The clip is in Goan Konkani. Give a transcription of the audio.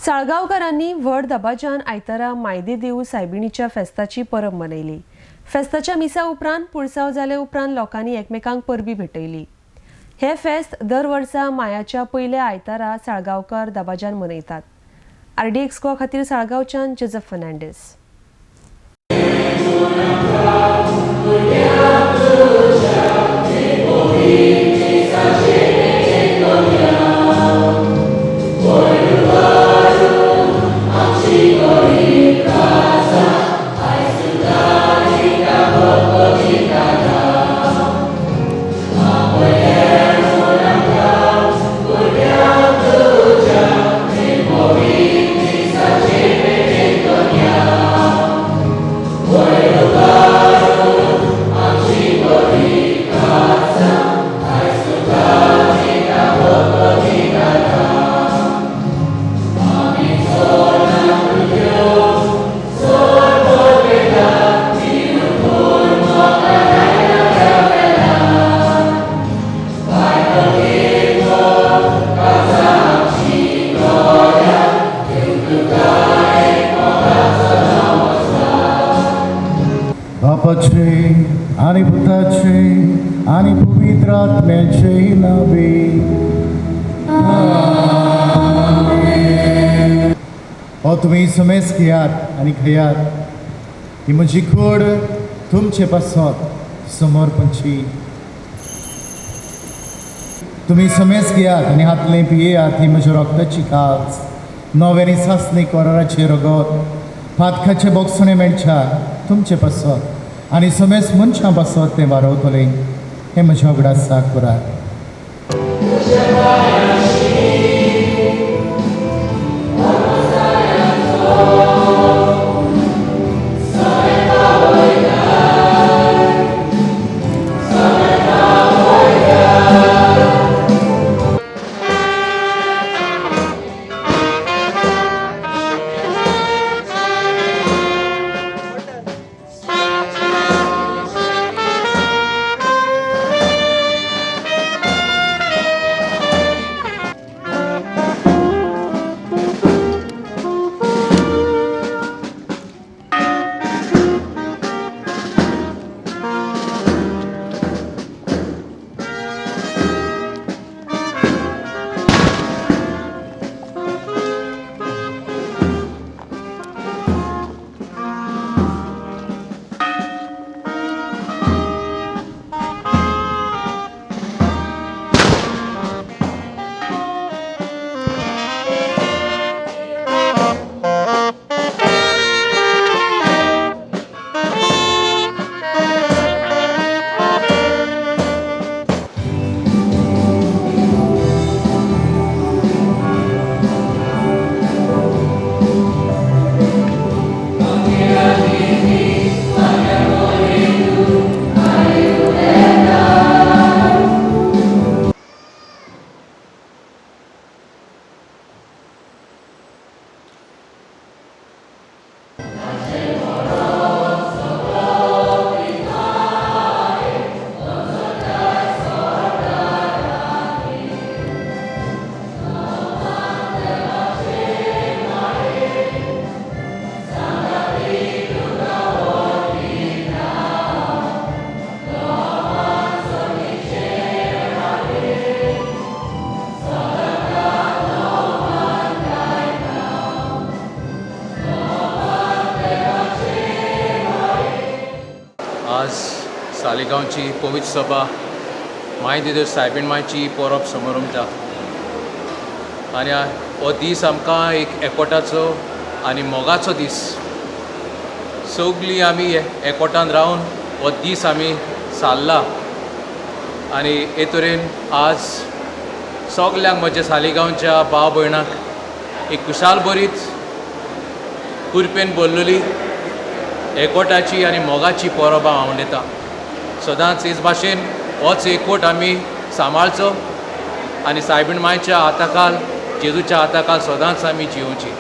साळगांवकारांनी व्हड दबाज्यान आयतारा मायदे देव सायबिणीच्या फेस्ताची परब मनयली. फेस्ताच्या मिसा उपरांत पुरसांव जाले उपरांत लोकांनी एकमेकांक परबी भेटयली. हे फेस्त दर वर्सा मायाच्या पयल्या आयतारा साळगांवकार दबाज्यान मनयतात. आरडीएक्स गोवा खातीर साळगांवच्यान जोजफ फर्नांडीस. बापाचे आणि पुताचे आणि पवित्र आत्म्याचे नावे. हो तुमी समेस घेयात आनी खेयात, ही म्हजी कूड तुमचे पासत समर्पणची. तुमी समेस घेयात आनी हातलें पियेयात, ही म्हज्या रक्ताची काज, नवे आनी सासणी कोराराचे रगत, पातकाचे बोगसणे मेळच्या तुमचे पासत आनी समेस मनशां पासत तें वारवतलें. हें म्हज्या उगडासाक करात. आज सालिगांवची पवित्र सभा माय सायबीण मायची परब समारंभता आनी हो दीस आमकां एक एकवटाचो आनी मोगाचो दीस. सगळीं आमी एकवटान रावन हो दीस आमी सारला आनी हे तरेन आज सगल्यांक म्हज्या सालिगांवच्या भाव भयणाक एक खुशाल बरीच कुरपेन भरलेली एकवटाची आनी मोगाची परब हांव आवडटा. सदांच हेच भाशेन होच एकवट आमी सांबाळचो आनी सायबीण मायच्या हाताखाल, जेजूच्या हाताखाल सदांच आमी जियोवची.